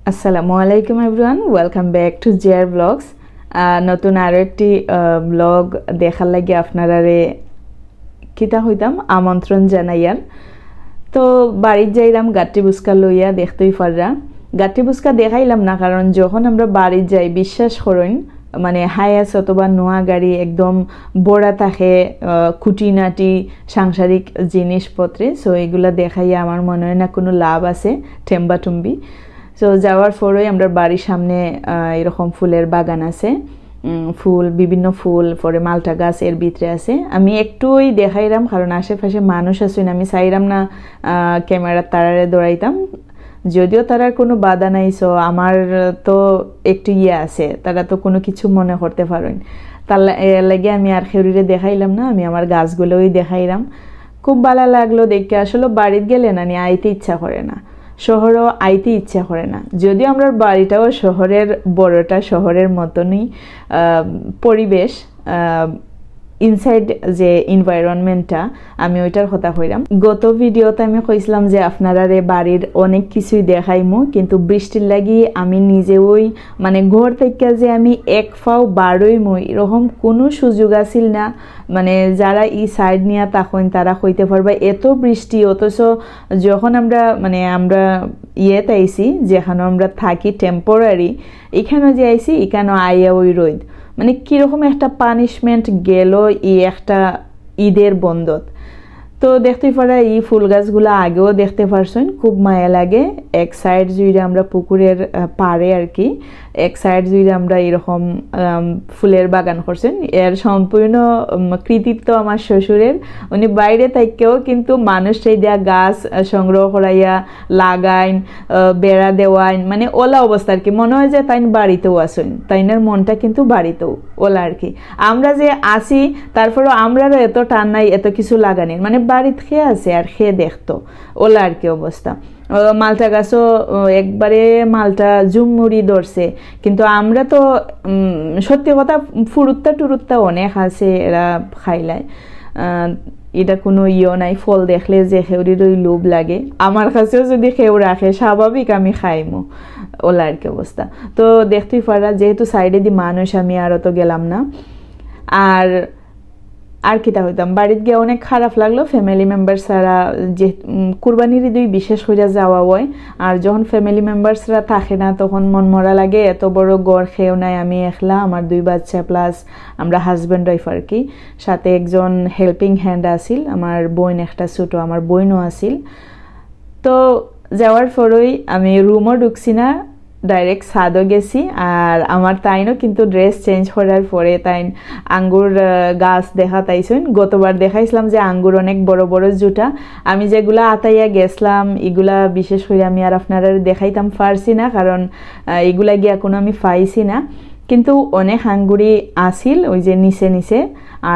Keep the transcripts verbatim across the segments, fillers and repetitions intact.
আসসালামু আলাইকুম everyone, welcome back to JR blogs. নতুন আরও একটি ব্লগ দেখার লাগি আপনারারে কিতা কইতাম, আমন্ত্রণ জানাইয়ার। তো বাড়িত যাইরাম গাট্টি বুসকা লইয়া, দেখতেই পাররা। গাট্টি বুসকা দেখাইলাম না, কারণ যখন আমরা বাড়িত যাই, বিশ্বাস করইন, মানে হায়াস অথবা নোয়াগাড়ি একদম ভরা থাকে, আহ, খুঁটিনাটি সাংসারিক জিনিসপত্রে। সো এগুলা দেখাইয়া আমার মনে হয় না কোনো লাভ আছে, ঠেম্বা টুম্বি। সো যাওয়ার পরেই আমরা বাড়ির সামনে, আহ, এরকম ফুলের বাগান আছে, উম, ফুল, বিভিন্ন ফুল, পরে মালটা গাছ এর ভিতরে আছে। আমি একটুই দেখাইরাম, কারণ আশেপাশে মানুষ আছইন, আমি চাইরাম না, আহ, ক্যামেরা তারারে দৌড়াইতাম। যদিও তারার কোনো বাধা নাই, সো আমার তো একটু ইয়ে আছে, তারা তো কোনো কিছু মনে করতে পারইন। তার লা-, এর লাগি আমি আর খেউরিরে দেখাইলাম না, আমি আমার গাছগুলোই দেখাইলাম। খুব ভালা লাগলো দেখে। আসলে বাড়িত গেলে না নি আইতে ইচ্ছা করে না, শহরও আইতে ইচ্ছা করে না। যদিও আমরার বাড়িটাও শহরের, বড়টা শহরের মতনই, আহ, পরিবেশ, আহ, ইনসাইড যে এনভায়রনমেন্টটা, আমি ওইটার কথা কইরাম। গত ভিডিওতে আমি কইছিলাম যে আপনারারে বাড়ির অনেক কিছুই দেখাইমু, কিন্তু বৃষ্টির লাগি আমি নিজেওই, মানে, ঘর থেকে যে আমি এক পাও বারইমু, এরকম কোনো সুযোগ আছিল না। মানে, যারা ই সাইড নিয়া থাকইন, তারা কইতে পারবা, এত বৃষ্টি, অথচ যখন আমরা, মানে, আমরা ইয়েত আইছি, যেখানো আমরা থাকি টেম্পোরারি, এখানো যে আইছি, এখানো আইয়া ওই রইদ, মানে, কিরকম একটা পানিশমেন্ট গেল ই একটা ঈদের বন্দত। তো দেখতেই পারা, ই ফুল গাছগুলা আগেও দেখতে পারছইন, খুব মায়া লাগে। এক সাইড জুইরা আমরা পুকুরের, আহ, পাড়ে আর কি, এক সাইড জুইরা আমরা এরকম, আম, ফুলের বাগান করছইন। এর সম্পূর্ণ, উম, কৃতিত্ব আমার শ্বশুরের। উনি বাইরে থাকিও কিন্তু মানুষ সেই দেয়া গাছ, আহ, সংগ্রহ করাইয়া লাগাইন, আহ, বেড়া দেওয়াইন, মানে ওলা অবস্থা আর কি। মনে হয় যে তাইন বাড়িতেও আছইন, তাইনের মনটা কিন্তু বাড়িতেও ওলা আর কি। আমরা যে আছি, তারপরেও আমরারও এত টান নাই এত কিছু লাগানির, মানে বাড়িত খে আছে আর খে দেখতো, ওলা আর কি অবস্থা। আহ, মালটা গাছও, আহ, একবারে মালটা জুমমুড়ি ধরছে, কিন্তু আমরা তো, উম, সত্যি কথা, ফুরুত্তা টুরুত্তা অনেক আছে, এরা খাইলায়। আহ, এটা কোনো ইয়ে নাই, ফল দেখলে যে খেউরিরই লোভ লাগে। আমার কাছেও যদি কেউ রাখে, স্বাভাবিক আমি খাইমু, ওলা আর কি অবস্থা। তো দেখতেই পারা, যেহেতু সাইডেদি মানুষ, আমি আর অত গেলাম না। আর, আর কিতা কইতাম, বাড়িত গিয়া অনেক খারাপ লাগলো, ফ্যামিলি মেম্বার ছাড়া। যে, উম, কুরবানির ঈদই বিশেষ করিয়া যাওয়া হয়, আর যখন ফ্যামিলি মেম্বার ছাড়া থাকে না, তখন মন মরা লাগে। এত বড় ঘর কেউ নাই, আমি একলা, আমার দুই বাচ্চা প্লাস আমরা হাজব্যান্ড ওয়াইফ আর কি, সাথে একজন হেল্পিং হ্যান্ড আছিল, আমার বোন একটা ছোট, আমার বোনও আছিল। তো যাওয়ার পরেই আমি রুমও ঢুকছি না, ডাইরেক্ট ছাদও গেছি। আর আমার তাইনও কিন্তু ড্রেস চেঞ্জ করার পরে তাইন আঙ্গুর, আহ, গাছ দেখাত আইছইন। গতবার দেখাইছিলাম যে আঙ্গুর অনেক বড় বড় জুটা, আমি যেগুলা আতাইয়া গেছলাম, এগুলা বিশেষ করে আমি আর আপনারারে দেখাইতাম পারছি না, কারণ, আহ, এগুলা গিয়া কোনো আমি পাইছি না। কিন্তু অনেক আঙ্গুরি আছিল ওই যে নিচে নিচে,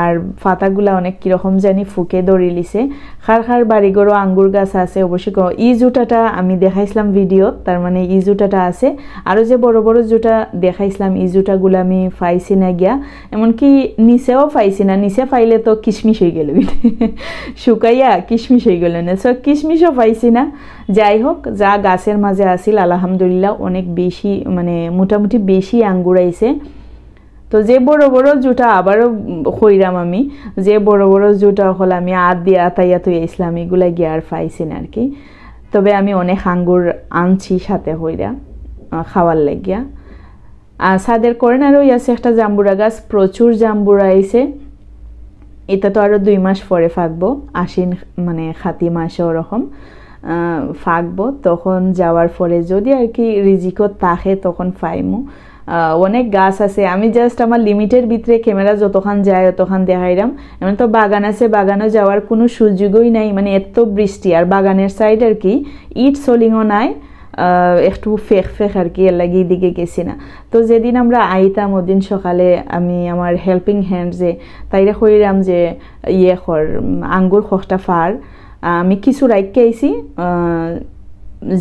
আর পাতাগুলা অনেক কিরকম জানি ফুকে ধরিলিছে। কার কার বাড়িঘরও আঙ্গুর গাছ আছে অবশ্যই ক-, ই জুটাটা আমি দেখাইছিলাম ভিডিওত, তার মানে ই জুটাটা আছে। আরও যে বড় বড় জুটা দেখাইছিলাম, ই জুটাগুলা আমি পাইছি না গিয়া, এমনকি নিচেও পাইছি না। নিচে পাইলে তো কিশমিশ হয়ে গেল, শুকাইয়া কিশমিশ হয়ে গেল না, সো কিশমিশও পাইছি না। যাই হোক, যা গাছের মাঝে আছিল, আলহামদুলিল্লাহ, অনেক বেশি, মানে, মোটামুটি বেশি আঙ্গুর আইছে। তো যে বড় বড় জুটা আবারও, উম, কইরাম আমি, যে বড় বড় জুটা হল আমি আত দিয়া আতাইয়া তুই ইসলাম, এগুলা গিয়া আর পাইছি না আর কি। তবে আমি অনেক আঙ্গুর আনছি সাথে কইরা, আহ, খাওয়ার লাগিয়া। আর ছাদের কর্নারও আছে একটা জাম্বুরা গাছ, প্রচুর জাম্বুরা আইছে। এটা তো আরো দুই মাস পরে ফাঁকবো, আশ্বিন, মানে, খাতি মাসে ওরকম, আহ, ফাঁকবো। তখন যাওয়ার পরে যদি আর কি রিজিকও থাকে, তখন পাইমু। আহ, অনেক গাছ আছে। আমি just আমার লিমিটের ভিতরে ক্যামেরা যতখান যায় অতখান দেখাইলাম। এমন তো বাগান আছে, বাগানও যাওয়ার কোনো সুযোগই নাই, মানে এত বৃষ্টি। আর বাগানের সাইড আর কি, ইট সলিংও নাই, আহ, একটু ফেক ফেক আর কি, এর লাগি এদিকে গেছি না। তো যেদিন আমরা আইতাম ওদিন সকালে আমি আমার হেল্পিং হ্যান্ড যে তাইরে কইরাম যে ইয়ে কর, উম, আঙ্গুর খোকটা ফার, আমি কিছু রাখিয়া আইছি, আহ,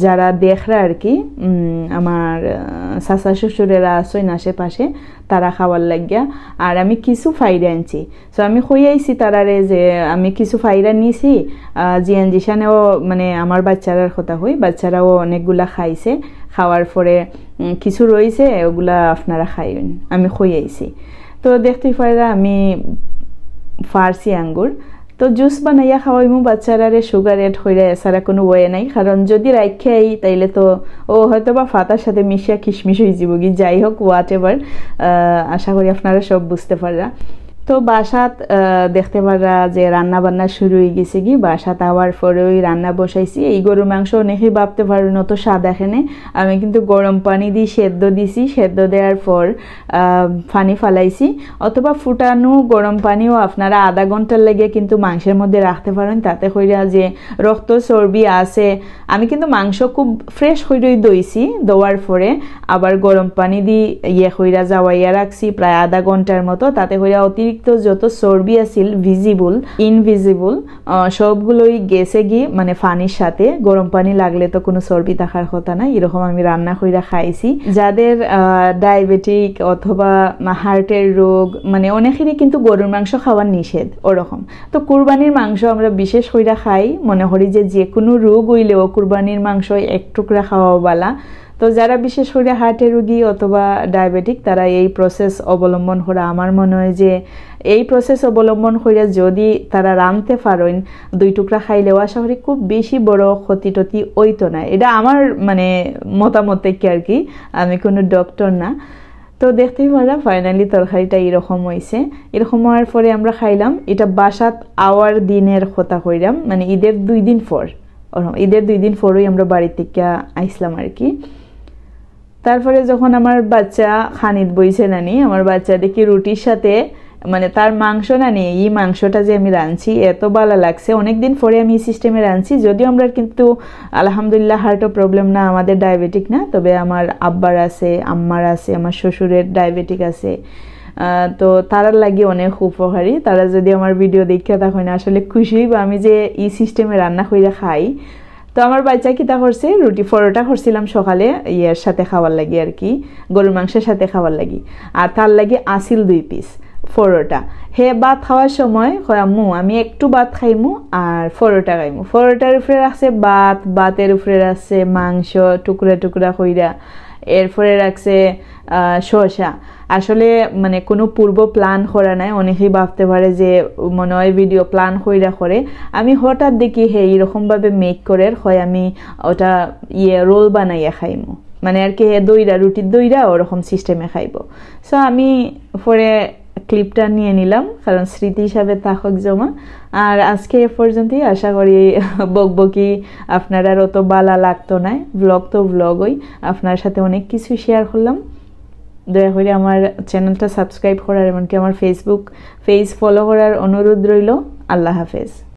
যারা দেখরা আর কি, উম, আমার, আহ, চাচা শ্বশুরেরা আছইন আশেপাশে, তারা খাওয়ার লাগিয়া। আর আমি কিছু ফাইরা আনছি। So আমি কই আইছি তারারে যে আমি কিছু ফাইরা নিছি, আহ, জিয়ান জিশানেও মানে আমার বাচ্চারার কথা কই, বাচ্চারাও অনেকগুলা খাইছে, খাওয়ার পরে, উম, কিছু রইছে, ওগুলা আপনারা খাইন, আমি কই আইছি। তো দেখতেই পাররা আমি ফারছি আঙ্গুর। তো জুস বানাইয়া খাওয়াইমু বাচ্চারারে, সুগার অ্যাড কইরা, এছাড়া কোনো ওয়ে নাই। কারণ যদি রাখিয়া আই তাইলে তো ও হয়তো বা ফাতার সাথে মিশিয়া কিশমিশ অই যাইবো গি। যাই হোক, হোয়াট এভার, আশা করি আপনারা সব বুঝতে পাররা। তো বাসাত, আহ, দেখতে পাররা যে রান্না বান্না শুরু অই গেছে গি। বাসাত আওয়ার পরে ওই রান্না বসাইছি। এই গরুর মাংস অনেকেই ভাবতে পারইন অত স্বাদ আহেনে। আমি কিন্তু গরম পানি দি সেদ্ধ দিছি, সেদ্ধ দেওয়ার পর, আহ, পানি ফালাইছি, অথবা ফুটানো গরম পানিও আপনারা আধা ঘন্টার লেগে কিন্তু মাংসের মধ্যে রাখতে পারেন, তাতে কইরা যে রক্ত চর্বি আছে। আমি কিন্তু মাংস খুব ফ্রেশ কইরাই ধইছি, ধোয়ার পরে আবার গরম পানি দি ইয়ে কইরা জাওয়াইয়া রাখছি প্রায় আধা ঘন্টার মতো, তাতে কইরা অতিরিক্ত যত চর্বি আছিল, ভিজিবল, ইনভিজিবল, আহ, সবগুলোই গেছে গি, মানে পানির সাথে। গরম পানি লাগলে তো কোনো চর্বি থাকার কথা না। এরকম আমি রান্না কইরা খাইছি। যাদের, আহ, ডায়াবেটিক অথবা হার্টের রোগ, মানে অনেকেরই কিন্তু গরুর মাংস খাওয়ার নিষেধ ওরকম। তো কুরবানির মাংস আমরা বিশেষ কইরা খাই, মনে করি যে যে কোনো রোগ অইলেও কুরবানির মাংস এক টুকরা খাওয়া বালা। তো যারা বিশেষ করে হার্টের রুগী অথবা ডায়াবেটিক, তারা এই প্রসেস অবলম্বন করা, আমার মনে হয় যে এই প্রসেস অবলম্বন কইরা যদি তারা রানতে পারইন, দুই টুকরা খাইলেও আশা করি খুব বেশি বড় ক্ষতি টতি অইতো না। এটা আমার মানে মতামত থেকে আর কি, আমি কোনো ডক্টর না। তো দেখতেই পাররা ফাইনালি তরকারিটা এরকম অইছে। এরকম হওয়ার পরে আমরা খাইলাম, এটা বাসাত আওয়ার দিনের কথা কইরাম, মানে ঈদের দুই দিন পর, ওরকম ঈদের দুই দিন পরই আমরা বাড়ি থেকে আইসলাম আর কি। তারপরে যখন আমার বাচ্চা খানিত বইছে নানি, আমার বাচ্চা দেখি রুটির সাথে, মানে তার মাংস নানি, এই মাংসটা যে আমি রানছি এত ভালা লাগছে। অনেকদিন পরে আমি এই সিস্টেমে রানছি, যদিও আমরা কিন্তু আলহামদুলিল্লাহ হার্টও প্রবলেম না, আমাদের ডায়াবেটিক না, তবে আমার আব্বার আছে, আম্মার আছে, আমার শ্বশুরের ডায়াবেটিক আছে। আহ, তো তারার লাগি অনেক উপকারী। তারা যদি আমার ভিডিও দেখিয়া থাকইন, আসলে খুশি অইবা আমি যে এই সিস্টেমে রান্না কইরা খাই। তো আমার বাচ্চা কিতা করছে, রুটি পরোটা করছিলাম সকালে, ইয়ের সাথে খাওয়ার লাগি আর কি, গরুর মাংসের সাথে খাওয়ার লাগি। আর তার লাগি আছিল দুই পিস পরোটা। হে ভাত খাওয়ার সময় কয়, "আম্মু, আমি একটু ভাত খাইমু আর পরোটা খাইমু।" পরোটার উপরে রাখছে ভাত, ভাতের উপরে রাখছে মাংস, টুকরা টুকরা কইরা, এরপরে রাখছে, আহ, শসা। আসলে মানে কোনো পূর্ব প্ল্যান করা নাই। অনেকেই ভাবতে পারে যে মনে হয় ভিডিও প্ল্যান কইরা করে। আমি হঠাৎ দেখি হে এরকমভাবে মেক করের, হয় আমি ওটা ইয়ে রোল বানাইয়া খাইমু, মানে আর কি হে দইরা, রুটির দইরা ওরকম সিস্টেমে খাইবো। সো আমি পরে ক্লিপটা নিয়ে নিলাম, কারণ স্মৃতি হিসাবে থাকুক জমা। আর আজকে এ পর্যন্তই। আশা করি বকবকি আপনারার অত ভালা লাগতো নায়। ব্লগ তো ব্লগই, আপনার সাথে অনেক কিছু শেয়ার করলাম। দয়া করে আমার চ্যানেলটা সাবস্ক্রাইব করার, এমনকি আমার Facebook পেজ ফলো করার অনুরোধ রইল। আল্লাহ হাফেজ।